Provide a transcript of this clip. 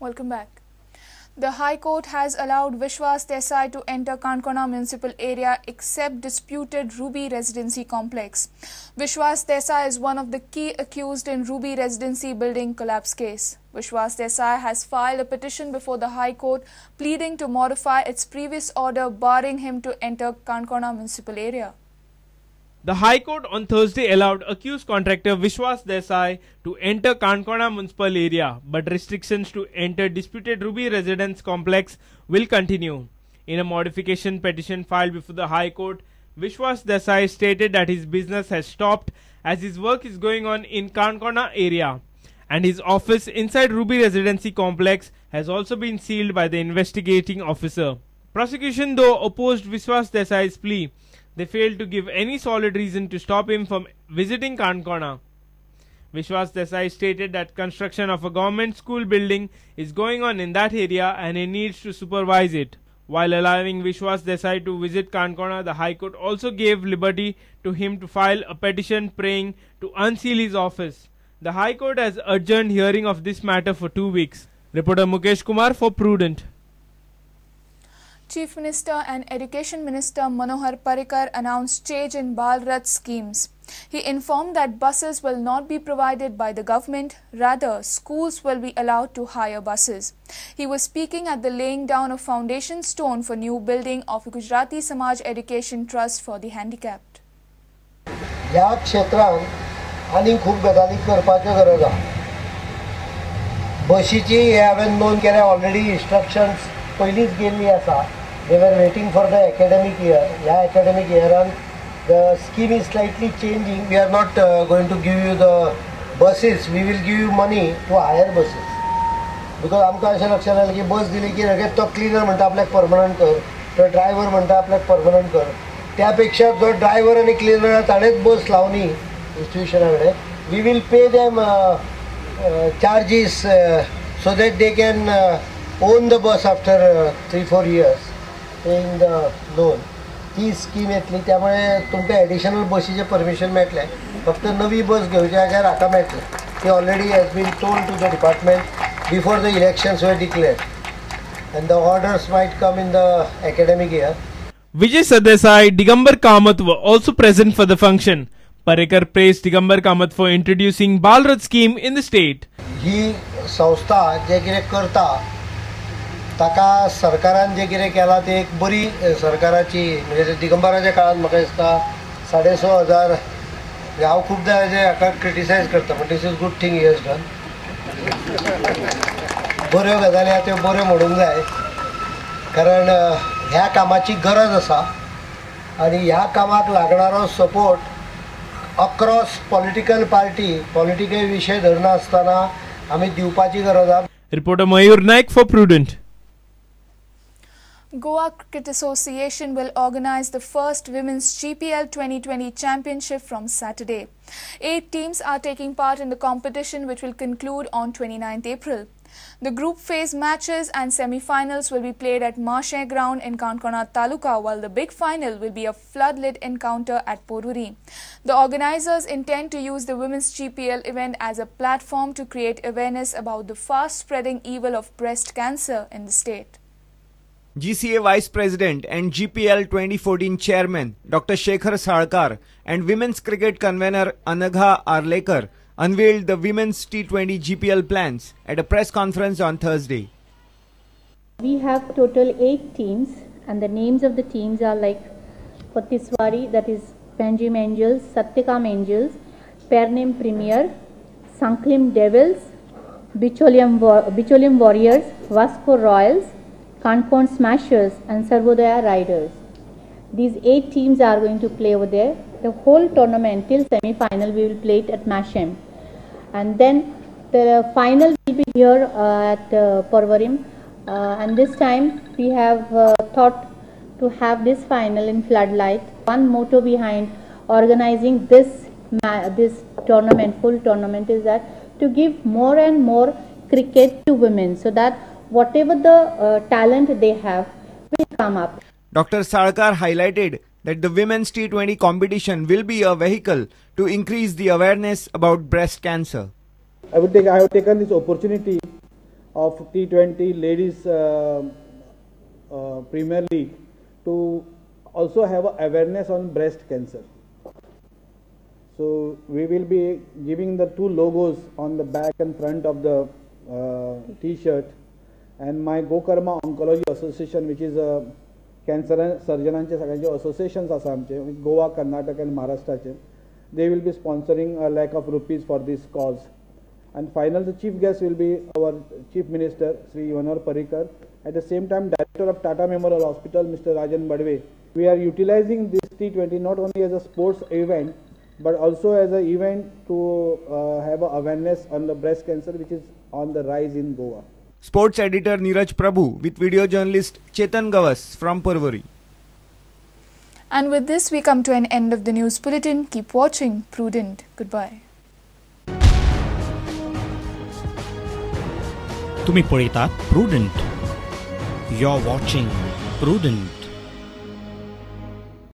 Welcome back. The High Court has allowed Vishwas Desai to enter Canacona municipal area except disputed Ruby Residency complex. Vishwas Desai is one of the key accused in Ruby Residency building collapse case. Vishwas Desai has filed a petition before the High Court pleading to modify its previous order barring him to enter Canacona municipal area. The High Court on Thursday allowed accused contractor Vishwas Desai to enter Canacona municipal area, but restrictions to enter disputed Ruby Residence complex will continue. In a modification petition filed before the High Court, Vishwas Desai stated that his business has stopped as his work is going on in Canacona area, and his office inside Ruby Residency complex has also been sealed by the investigating officer. Prosecution, though, opposed Vishwas Desai's plea. They failed to give any solid reason to stop him from visiting Canacona. Vishwas Desai stated that construction of a government school building is going on in that area and he needs to supervise it. While allowing Vishwas Desai to visit Canacona, the High Court also gave liberty to him to file a petition praying to unseal his office. The High Court has adjourned hearing of this matter for 2 weeks. Reporter Mukesh Kumar for Prudent. Chief Minister and Education Minister Manohar Parrikar announced change in Bal Rath schemes. He informed that buses will not be provided by the government, rather schools will be allowed to hire buses. He was speaking at the laying down of foundation stone for new building of Gujarati Samaj Education Trust for the Handicapped. ह्या क्षेत्रांत आनी खूब गजाली करपाच्यो गरज आसा. बशीची हे हांवें नोंद केल्या, ऑलरेडी इन्स्ट्रक्शन्स पयलींच गेल्ली आसा. They were waiting for the academic year. ह्या academic yearan the scheme is slightly changing. We are not going to give you the buses, we will give you money to hire buses. Because आमकां अशें लक्षात आयलें की बस दिली की लगेच तो क्लिनर म्हणटा आपल्याक परमनंट कर, तो ड्रायव्हर म्हणटा आपल्याक परमनंट कर. त्या पेक्षा जो ड्रायव्हर आनी क्लिनर ताणेंच बस लावनी इन्स्टिट्युशना कडेन. We will pay them charges so that they can own the bus after 3-4 years paying the loan. ती स्कीम येतली, त्यामुळे तुमकां एडिशनल बशीचें परमिशन मेळटलें. फक्त नवी बस घेवच्या जाग्यार हाका मेळटलें. ती already has been told to the department before the elections were declared and the orders might come in the academic year. Vijay Sardesai, Digambar Kamath were also present for the function. Parrikar praised Digambar Kamath for introducing Bal Rath scheme in the state. ही संस्था जे कितें करता ताका सरकारान जे कितें केलां तें एक बरी सरकाराची, म्हणजे दिगंबराच्या काळान म्हाका दिसता 6,500. हांव खुबदां हाका क्रिटिसायज करता, पण this is good thing he has done. बऱ्यो गजाली आहा त्यो बऱ्यो म्हणूंक जाय, कारण ह्या कामाची गरज आसा आनी ह्या कामाक लागणारो support across political party, political विशय धरनासतना आमी दिवपाची गरज आसा. Reporter Mayur Naik for Prudent. Goa Cricket Association will organize the first Women's GPL 2020 Championship from Saturday. 8 teams are taking part in the competition, which will conclude on 29th April. The group phase matches and semi-finals will be played at Marche Ground in Canacona Taluka, while the big final will be a floodlit encounter at Porvorim. The organizers intend to use the Women's GPL event as a platform to create awareness about the fast-spreading evil of breast cancer in the state. GCA Vice President and GPL 2014 Chairman Dr. Shekhar Salkar and Women's Cricket Convener Anagha Arlekar unveiled the Women's T20 GPL plans at a press conference on Thursday. We have total 8 teams, and the names of the teams are like Potiswari, that is Panjim Angels, Satyakam Angels, Pernem Premier, Sanklim Devils, Bicholim Warriors, Vasco Royals, Canacona Smashers and Sarvodaya Riders. These 8 teams are going to play over there. The whole tournament till semi-final we will play it at Mashem, and then the final will be here at Porvorim, and this time we have thought to have this final in floodlight. One motto behind organizing this tournament, full tournament, is that to give more and more cricket to women, so that whatever the talent they have will come up. Dr. Salkar highlighted that the Women's T20 competition will be a vehicle to increase the awareness about breast cancer. I have taken this opportunity of T20 Ladies Premier League to also have a awareness on breast cancer. So we will be giving the two logos on the back and front of the T-shirt, and my Gokarma Oncology Association, which is a cancer सर्जनांचे सगळ्यांचे associations आसा आमचे गोवा, कर्नाटक आनी महाराष्ट्राचे, they will be sponsoring a lakh of rupees for this cause. And final, the chief guest will be our Chief Minister Shri Manohar Parrikar. At the same time, Director of Tata Memorial Hospital Mr. Rajan Badve. We are utilizing this T20 not only as a sports event but also as an event to have a awareness on the breast cancer, which is on the rise in Goa. Sports editor Neeraj Prabhu with video journalist Chetan Gavas from Porvorim. And with this, we come to an end of the news bulletin. Keep watching Prudent. Goodbye. तुम्ही पळयतात Prudent. You're watching Prudent.